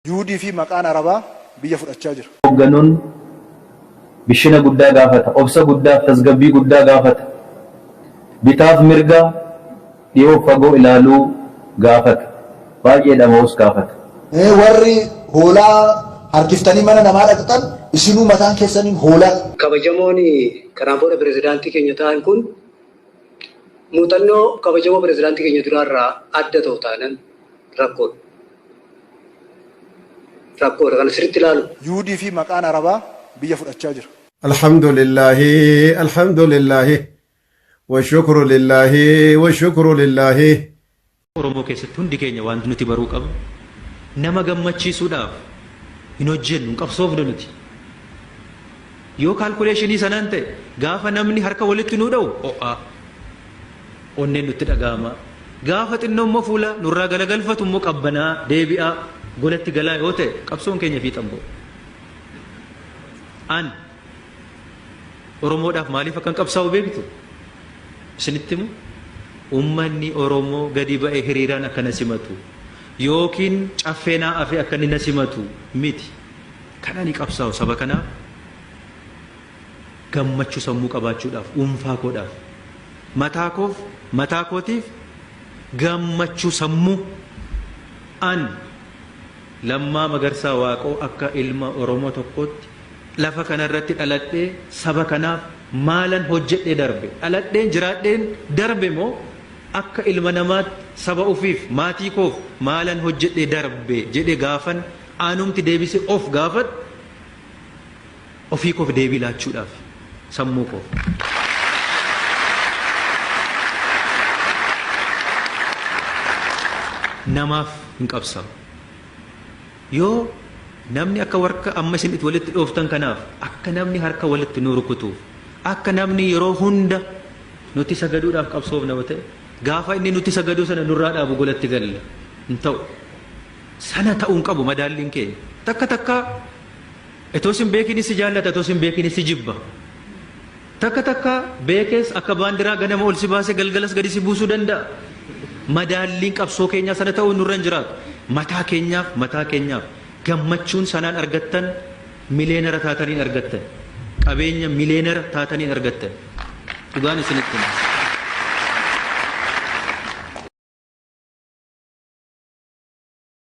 Yuudii fi maqaan Arabaa biyya fudhachaa jira. Hoogganuun bishina guddaa gaafata, obsa guddaaf tasgabbii guddaa gaafata. Bitaaf mirga dhiyoo fagoo ilaaluu gaafata. Baay'ee dhama'uus gaafata. Warri hoolaa harkiftanii mana namaa dhaqxan isinuu mataan keessaniin hoolaa. Kabajamoon kanaan booda pirezidaantii keenya ta'an kun muuxannoo kabajamoo pirezidaantii keenya duraarraa adda ta'u taanan rakkoodha. Rakkoodha kana sirriitti ilaalu. Yuudii fi maqaan Arabaa biyya fudhachaa jira. الحمد لله الحمد لله والشكر لله والشكر لله. Oromoo keessatti hundi keenya wanti nuti baruu qabnu nama gammachiisuudhaaf hin hojjennu, hin qabsoofnu nuti. Yoo calculation sanaan ta'e gaafa namni harka walitti nu dha'u ho'aa onneen nutti dhaga'ama. Gaafa xinnoo immoo fuula nurraa galagalfatu immoo qabbanaa deebi'aa golatti galaa yoo ta'e qabsoon keenya fiixan ba'u. An Oromoodhaaf maaliif akkan qabsaa'u beektu? Isinitti himu? Uummanni Oromoo gadi ba'ee hiriiraan akka na simatu yookiin caffee naa afe akka inni na simatu miti. Kan ani qabsaa'u saba kanaaf gammachuu sammuu qabaachuudhaaf, dhuunfaa koodhaaf, mataa koof, mataa kootiif gammachuu sammuu. An Lammaa Magarsaa Waaqoo akka ilma Oromoo tokkootti lafa kanarratti dhaladhee saba kanaaf maalan hojjedhee darbe? Dhaladheen jiraadheen darbe moo akka ilma namaatti saba ofiif maatii koof maalan hojjedhee darbe jedhe gaafan aanumti deebise of gaafadhu ofii koof deebii laachuudhaaf sammuu koof. Namaaf hin qabsaa'u. Yoo namni akka warka amma isin itti walitti dhooftan kanaaf akka namni harka walitti nu rukutuuf akka namni yeroo hunda nuti sagaduudhaaf qabsoofna yoo ta'e gaafa inni nuti sagaduu sana nurraa dhaabu golatti galla hin ta'u. Sana ta'uu hin qabu madaalliin keenya. Takka takka itoo sin beekinis si jaallata, itoo sin beekinis si jibba. Takka takka beekees akka baandiraa ganama ol si baasee galgalas gadi si buusuu danda'a. Madaalliin qabsoo keenyaa sana ta'uu nurra hin jiraatu. Mataa keenyaaf, mataa keenyaaf gammachuun sanaan argattan mileenara taataniin argattan. Qabeenya mileenara taataniin argattan. Dhugaan isinitti hima.